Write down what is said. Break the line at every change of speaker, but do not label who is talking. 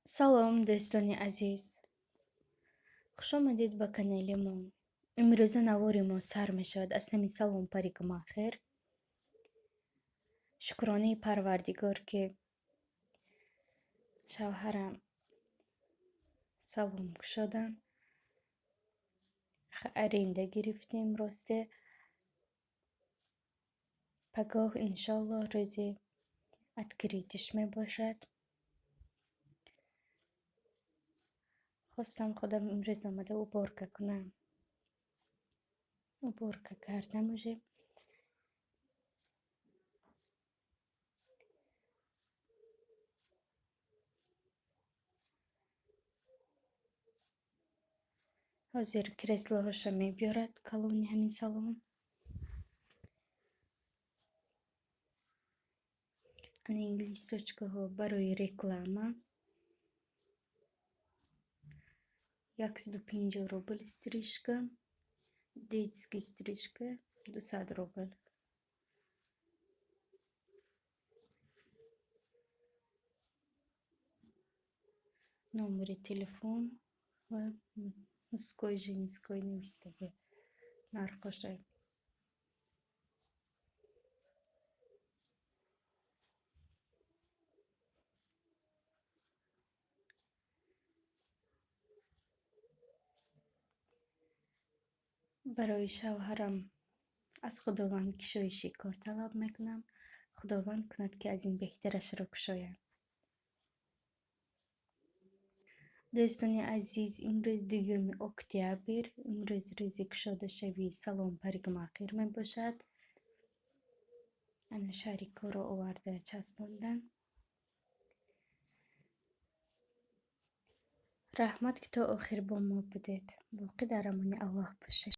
Салом, дӯстони азиз! Хушомадед ба канали мо. Имрӯза навори мо сар мешавад аз ҳамин салон парикмахер. Шукронаи Парвардигор, ки шавҳарам салон кушоданд. Аренда гирифтем росте. Пагоҳ иншоллоҳ рӯзи открытиш мебошад. Хостам худам имрӯз омада уборка кунам. Уборка кардам уже. Ҳозир креслоҳоша мебиёрад калони ҳамин салон. Ана ин листочкаҳо барои реклама. 150 рубл стрижка, детский стрижка 200 рубл. Номери телефон ва мужской, женской навистагӣ нархоша. Барои шавҳарам аз Худованд кушоиши кор талаб мекунам. Худованд кунад, ки аз ин беҳтарашро кушояд. Дӯстони азиз, имрӯз 2 октябр, имрӯз рӯзи кушодашавии салон парикмахер мебошад. Ана шарикҳоро оварда часпонданд. Раҳмат, ки то охир бо мо будед. Боқӣ дар амони Аллоҳ бошед.